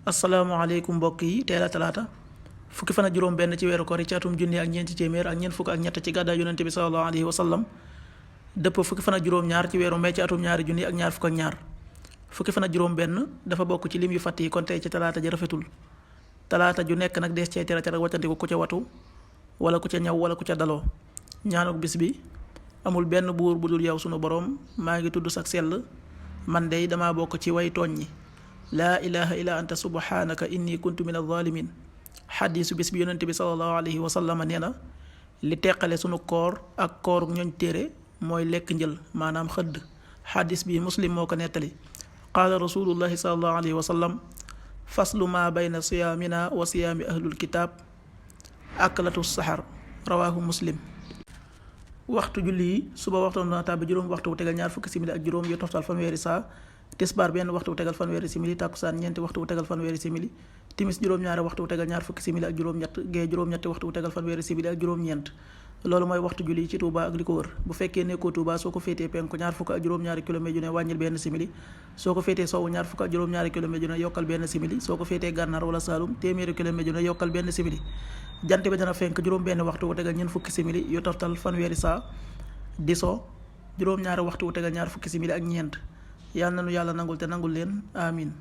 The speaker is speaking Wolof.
asalaamaaleykum mbokk yi teel a talaata fukki fan ak juróom benn ci weeru koor ci atum junni ak ñeenti téeméer ak ñeent fukk ak ñett ci gàddaay yonente bi sallallahu alayhi wa sallam dëpp fukki fan ak juróom ñaar ci weeru mai ci atum ñaari junni ak ñaar fukk ak ñaar fukki fan ak juróom benn dafa bokk ci lim yu fàtt yi kon tey ci talaata ji rafetul talaata ju nekk nag dees cee tere waccandiku ku ca watu wala ku ca ñaw wala ku ca daloo ñaanuk bis bi amul benn buur bu dul yow sunu boroom maa ngi tudd sak sell man dey dama bokk ci way tooñ ñi laa ilaha illa anta subhanaka inni kuntu min alzalimin xadiisu bis bi yonente bi salallahu alayhi wa sallam nee na li teqale sunu koor ak kooruk ñooñ téere mooy lekk njël maanaam xëdd xadiis bi muslim moo ko nettali qaala rasulullahi salallahu alayhi wa sallam faslu ma bayna siyaamina wa siyaami ahlul kitaab aklatu saxar rawaahu muslim waxtu julli yi suba waxtu na tàbbi juróom waxtu wu tegal ñaar fukki simili ak juróom yu toftal fanweeri saa tisbaar benn waxtu wu tegal fanweeri simili tàkkusaan ñeenti waxtu wu tegal fanweeri simili timis juróom-ñaari waxtu wu tegal ñaar fukki simili ak juróom-ñett gee juróom-ñetti waxtu wu tegal fanweeri simili ak juróom-ñeent loolu mooy waxtu julli ci Touba ak li ko wër bu fekkee nekkoo Touba soo ko féetee penku ñaar fukk ak juróom-ñaari kilomètre ju ne wàññil benn simili soo ko féetee sowwu ñaar fukk ak juróom-ñaari kilomètre ju ne yokkal benn simili soo ko féetee gànnaar wala Saalum téeméeri kilomètre ju ne yokkal benn simili jant bi dana fenk juróom benn waxtu wu tegal ñeent fukki simili yu toftal fanweeri saa di so juróom-ñaari waxtu wu tegal ñaar fukki simili ak ñeent yàlla na nu yàlla nangul te nangul leen amin